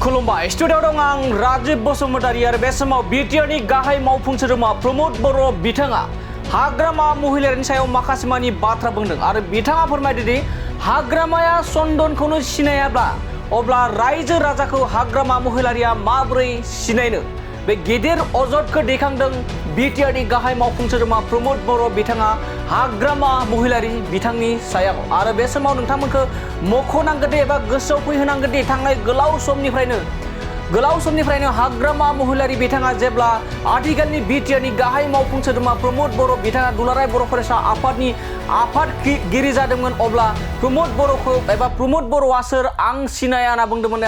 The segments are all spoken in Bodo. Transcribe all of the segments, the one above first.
खुलुमबाय स्टुडिअ दं आं राजिब बसुमतारी आरो बे समाव बिटिआरनि गाहाय मावफुं सोद्रोमा प्रमद बर' बिथाङा हाग्रामा महिलारिनि सायाव माखासे मानि बाथ्रा बुंदों आरो बिथाङा फोरमायदोंदि हाग्रामाया चन्दनखौनो सिनायाब्ला अब्ला रायजो राजाखौ हाग्रामा महिलारिया माबोरै सिनायनो बे गेदेर अजदखौ दैखांदों बिटिआरनि गाहाय मावफुं सोद्रोमा प्रमद बर' बिथाङा हाग्रामा महिलारि बिथांनि सायाव आरो बे समाव नोंथांमोनखौ मख'नांगोन दे एबा गोसोआव फैहोनांगोन दे थांनाय गोलाव समनिफ्रायनो हाग्रामा महिलारि बिथाङा जेब्ला आथिखालनि बिटिआरनि गाहाय मावफुं सोद्रोमा प्रमद बर' बिथाङा दुलाराय बर' फरायसा आफादनि आफादगिरि जादोंमोन अब्ला प्रमद बर'खौ एबा प्रमद बर'आ सोर आं सिनाया होनना बुंदोंमोन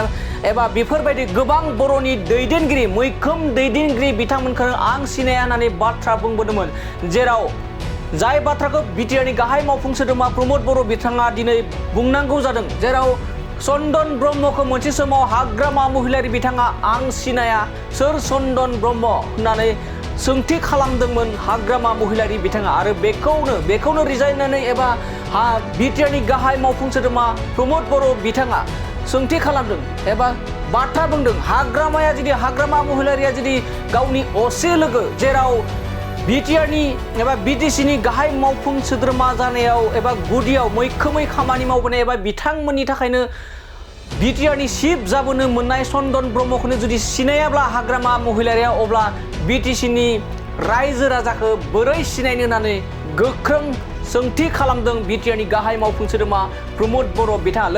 एबा बेफोरबायदि गोबां बर'नि दैदेनगिरि मैखोम दैदेनगिरि बिथांमोनखौ आं सिनाया होननानै बाथ्रा बुंबोदोंमोन जेराव जाय बाथ्राखौ बिटिआरनि गाहाय मावफुं सोद्रोमा प्रमद बर' बिथाङा दिनै बुंनांगौ जादों जेराव चन्दन ब्रह्मखौ मोनसे समाव हाग्रामा महिलारि बिथाङा आं सिनाया सोर चन्दन ब्रह्म होननानै सोंथि खालामदोंमोन हाग्रामा महिलारि बिथाङा आरो बेखौनो रिजायनानै एबा बिटिआरनि गाहाय मावफुं सोद्रोमा प्रमद बर' बिथाङा सोंथि खालामदों एबा बाथ्रा बुंदों हाग्रामा महिलारिया जुदि गावनि असे लोगो जेराव बिटिआरनि एबा बिटिसिनि गाहाय मावफुं सोद्रोमा जानायाव एबा गुदियाव मैखोमै खामानि मावबोनाय एबा बिथांमोननि थाखायनो बिटिआरनि चिफ जाबोनो मोननाय चन्दन ब्रह्मखौनो जुदि सिनायाब्ला हाग्रामा महिलारिया अब्ला बिटिसिनि रायजो राजाखौ बोरै सिनायनो होननानै गोख्रों सोंथि खालामदों बिटिआरनि गाहाय मावफुं सोद्रोमा प्रमद बर' बिथाङा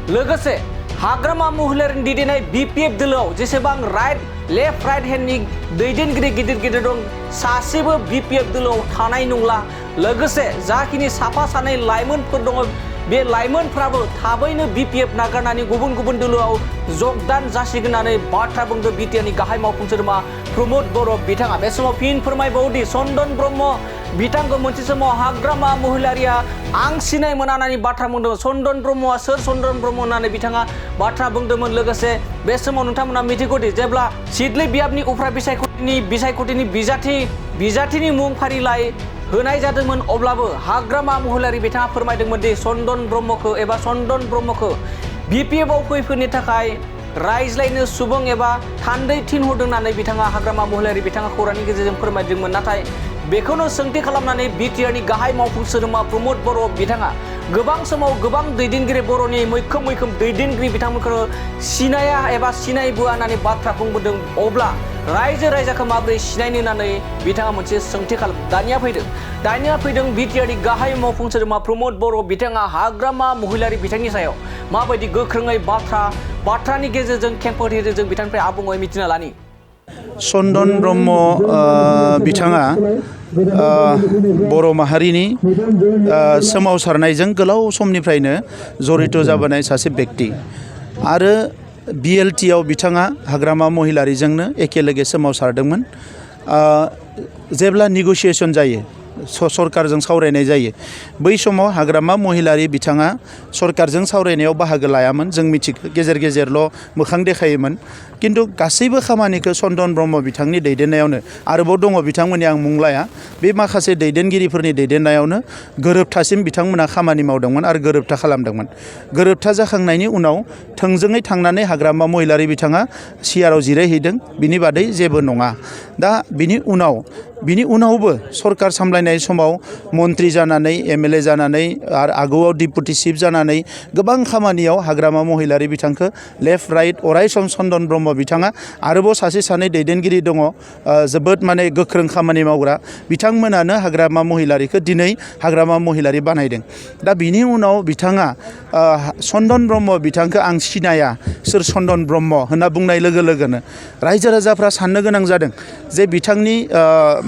लोगोसे हाग्रामा महिलारिनि दैदेननाय बिपिएफ दोलोआव जेसेबां लेफ्ट राइट हेन्डनि दैदेनगिरि गिदिर दं सासेबो बिपिएफ दोलोआव थानाय नंला लोगोसे जाखिनि साफा सानै लाइमोनफोर दङ बे लाइमोनफ्राबो थाबैनो बिपिएफ नागारनानै गुबुन दोलोआव जगदान जासिगोन होननानै बाथ्रा बुंदों बिटिआरनि गाहाय मावफुं सोद्रोमा प्रमद बर' बिथाङा बे समाव फिन फोरमायबावदि चन्दन ब्रह्म बिथांखौ मोनसे समाव हाग्रामा महिलारिया आं सिनाय मोना होननानै बाथ्रा बुंदों चन्दन ब्रह्मआ सोर चन्दन ब्रह्म होननानै बिथाङा बाथ्रा बुंदोंमोन लोगोसे बे समाव नोंथांमोना मिथिगौदि जेब्ला सिडली बियाबनि उफ्रा बिसायख'थिनि बिजाथिनि मुं फारिलाइ होनाय जादोंमोन अब्लाबो हाग्रामा महिलारि बिथाङा फोरमायदोंमोन दि चन्दन ब्रह्मखौ बिपिएफआव फैफिननो थाखाय रायज्लायनो सुबुं एबा थान्दै थिनहरदों होननानै बिथाङा हाग्रामा महिलारि बिथाङा खौरांनि गेजेरजों फोरमायदोंमोन नाथाय बेखौनो सोंथि खालामनानै बिटिआरनि गाहाय मावफुं सोद्रोमा प्रमद बर' बिथाङा गोबां समाव गोबां दैदेनगिरि बर'नि मैखोम दैदेनगिरि बिथांमोनखौ सिनाया एबा सिनायबोआ होननानै बाथ्रा बुंबोदों अब्ला रायजो राजाखौ माबोरै सिनायनो होननानै बिथाङा मोनसे सोंथि खालाम दानिया फैदों बिटिआरनि गाहाय मावफुं सोद्रोमा प्रमद बर' बिथाङा हाग्रामा महिलारि बिथांनि सायाव माबायदि गोख्रोङै बाथ्रानि गेजेरजों खेंफोर होदों जों बिथांनिफ्राय आबुङै मिथिना लानि चन्दन ब्रह्म बिथाङा बर' माहारिनि सोमावसारनायजों गोलाव समनिफ्रायनो जड़ित जाबोनाय सासे बेक्ति आरो बिएलटिआव बिथाङा हाग्रामा महिलारिजोंनो एखेलगे सोमावसारदोंमोन जेब्ला निगसिएसन जायो सरकारजों सावरायनाय जायो बै समाव हाग्रामा महिलारि बिथाङा सरकारजों सावरायनायाव बाहागो लायामोन जों मिथिगौ गेजेरल' मोखां देखायोमोन किन्तु गासैबो खामानिखौ चन्दन ब्रह्म बिथांनि दैदेननायावनो आरोबाव दङ बिथांमोननि आं मुं लाया बे माखासे दैदेनगिरिफोरनि दैदेननायावनो गोरोबथासिम बिथांमोना खामानि मावदोंमोन आरो गोरोबथा खालामदोंमन गोरोबथा जाखांनायनि उनाव थोंजोङै थांनानै हाग्रामा महिलारि बिथाङा सिआरआव जिरायहैदों बिनि बादै जेबो नङा दा बिनि उनावबो सरकार सामलायनाय समाव मन्त्रि जानानै एमएलए जानानै आरो आगोआव डिपुटि चिफ जानानै गोबां खामानियाव हाग्रामा महिलारि बिथांखौ लेफ्ट राइट अरायसम चन्दन ब्रह्म बिथाङा आरोबाव सासे सानै दैदेनगिरि दङ जोबोद माने गोख्रों खामानि मावग्रा बिथांमोनानो हाग्रामा महिलारिखौ दिनै हाग्रामा महिलारि बानायदों दा बिनि उनाव बिथाङा चन्दन ब्रह्म बिथांखौ आं सिनाया सोर चन्दन ब्रह्म होनना बुंनाय लोगो लोगोनो रायजो राजाफ्रा साननो गोनां जादों जे बिथांनि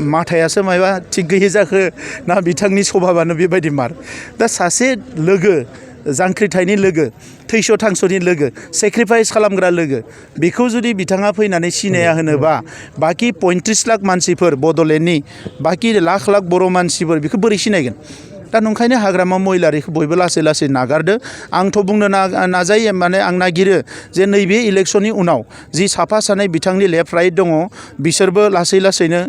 माथायासो माबा थिग गैयै जाखो ना बिथांनि सभाबानो बेबायदि मार दा सासे लोगो जांख्रिथायनि लोगो थैस' थांस'नि लोगो सेक्रिफाइस खालामग्रा लोगो बेखौ जुदि बिथाङा फैनानै सिनाया होनोबा बाखि 35 लाख मानसिफोर बड'लेण्डनि बाखि लाख बर' मानसिफोर बेखौ बोरै सिनायगोन दा नंखायनो हाग्रामा महिलारिखौ बयबो लासै लासै नागारदो आंथ' बुंनो नाजायो माने आं नागिरो जे नैबे इलेक्शननि उनाव जि साफा सानै बिथांनि लेफ्ट राइट दङ बिसोरबो लासै लासैनो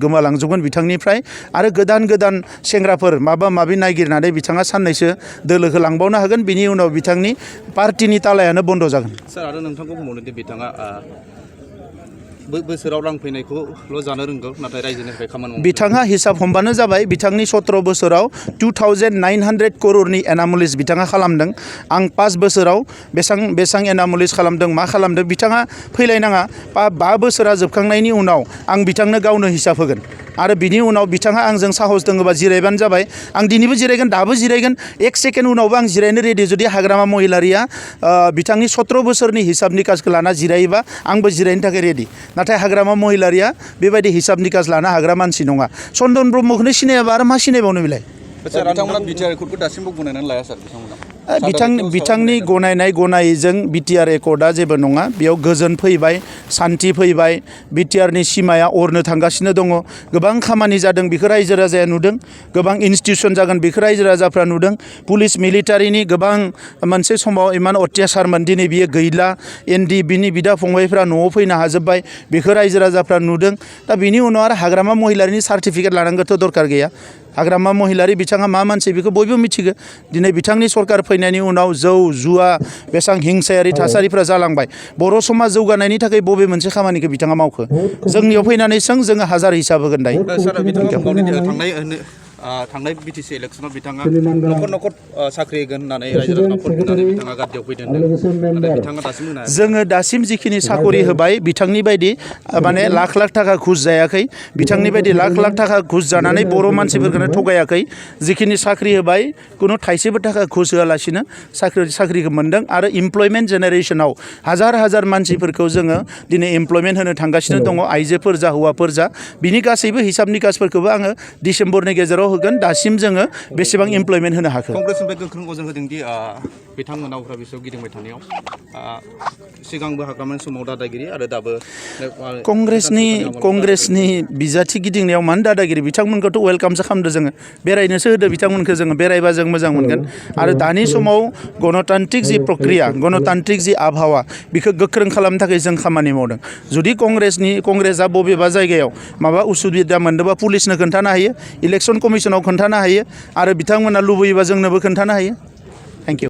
गोमालांजोबगोन बिथांनिफ्राय आरो गोदान गोदान सेंग्राफोर माबा माबि नागिरनानै बिथाङा साननैसो दोलोखौ लांबावनो हागोन बिनि उनाव बिथांनि पार्टिनि तालायानो बन्द जागोन सार आरो नोंथांखौ बुंबावनो दि बिथाङा बोसोराव रां फैनायखौल' जानो रोंगौ नाथाय रायजोनि थाखाय खामानि मावनो बिथाङा हिसाब हमबानो जाबाय बिथांनि 17 बोसोराव 2900 करोड़नि एनामलिस बिथाङा खालामदों आं 5 बोसोराव बेसां एनामलिस खालामदों मा खालामदों बिथाङा फैलायनाङा 5 बोसोरा जोबखांनायनि उनाव आं बिथांनो गावनो हिसाब होगोन आरो बिनि उनाव बिथाङा आंजों साहस दङबा जिरायबानो जाबाय आं दिनैबो जिरायगोन दाबो जिरायगोन 1 सेकेन्ड उनावबो आं जिरायनो रेडि जुदि हाग्रामा महिलारिया बिथांनि 17 बोसोरनि हिसाब निकासखौ लाना जिरायोबा आंबो जिरायनो थाखाय रेडि नाथाय हाग्रामा महिलारिया बेबायदि हिसाब निकास लानो हाग्रा मानसि नङा चन्दन ब्रह्मखौनो सिनायाबा आरो मा सिनायबावनो बिलाय बिथांमोना बिटिआर एकर्डखौ दासिमबो गनायनानै लाया सार बिथांमोना बिथांनि गनायजों बिटिआर एकर्डआ जेबो नङा बेयाव गोजोन फैबाय सान्थि फैबाय बिटिआरनि सिमाया अरनो थांगासिनो दङ गोबां खामानि जादों बेखौ रायजो राजाया नुदों गोबां इनस्टिट्यूशन जागोन बेखौ रायजो राजाफ्रा नुदों पुलिस मिलिटारिनि गोबां मोनसे समाव इमान अत्याचारमोन दिनै बियो गैला एनडि बिनि बिदा फंबायफ्रा न'आव फैनो हाजोब्बाय बेखौ रायजो राजाफ्रा नुदों दा बिनि उनाव आरो हाग्रामा महिलारिनि सार्टिफिकेट लानांगौथ' दरकार गैया हाग्रामा महिलारि बिथाङा मा मानसि बेखौ बयबो मिथिगो दिनै बिथांनि सरकार फैनायनि उनाव जौ जुवा बेसां हिंसायारि थासारिफ्रा जालांबाय बर' समाज जौगानायनि थाखाय बबे मोनसे खामानिखौ बिथाङा मावखो जोंनियाव फैनानै जोङो हाजार हिसाब होगोन दायो सार बिथाङा थांनाय बिटिसि इलेक्सनाव बिथाङा न'खर साख्रि होगोन होननानै रायजो राजाखौ भट होनानै बिथाङा गादियाव फैदों नाथाय बिथाङा दासिम होनो हायाखै जोङो दासिम जिखिनि साखरि होबाय बिथांनि बायदि माने लाख लाख थाखा घुस जायाखै बिथांनि बायदि लाख लाख थाखा घुस जानानै बर' मानसिफोरखौनो थगायाखै जिखिनि साख्रि होबाय कुनु थाइसेबो थाखा घुस होआलासिनो साख्रिखौ मोन्दों आरो इमप्लयमेन्ट जेनेरेसनाव हाजार मानसिफोरखौ जोङो दिनै इमप्लयमेन्ट होनो थांगासिनो दङ आइजोफोर जा हौवाफोर जा बिनि गासैबो हिसाब निकासफोरखौबो आङो डिसेम्बरनि गेजेराव होगोन दासिम जोङो बेसेबां इमप्लयमेन्ट होनो हाखो कंग्रेसनिफ्राय गोख्रों अजन होदों दि बिथांमोना उफ्रा बिसोर गिदिंबाय थानायाव सिगांबो हाग्रामानि समाव दादागिरि आरो दाबो कंग्रेसनि बिजाथि गिदिंनायाव मानो दादागिरि बिथांमोनखौथ' वेलकामसो खालामदो जोङो बेरायनोसो होदो बिथांमोनखौ जोङो बेरायबा जों मोजां मोनगोन आरो दानि समाव गणतान्त्रिक जि प्रक्रिया गणतान्त्रिक जि आबहावा बेखौ गोख्रों खालामनो थाखाय जों खामानि मावदों जुदि कंग्रेसआ बबेबा जायगायाव माबा उसुबिदा मोनदोंबा पुलिसनो खोन्थानो हायो इलेक्सन कमिसनाव खोन्थानो हायो आरो बिथांमोना लुबैयोबा जोंनोबो खोन्थानो हायो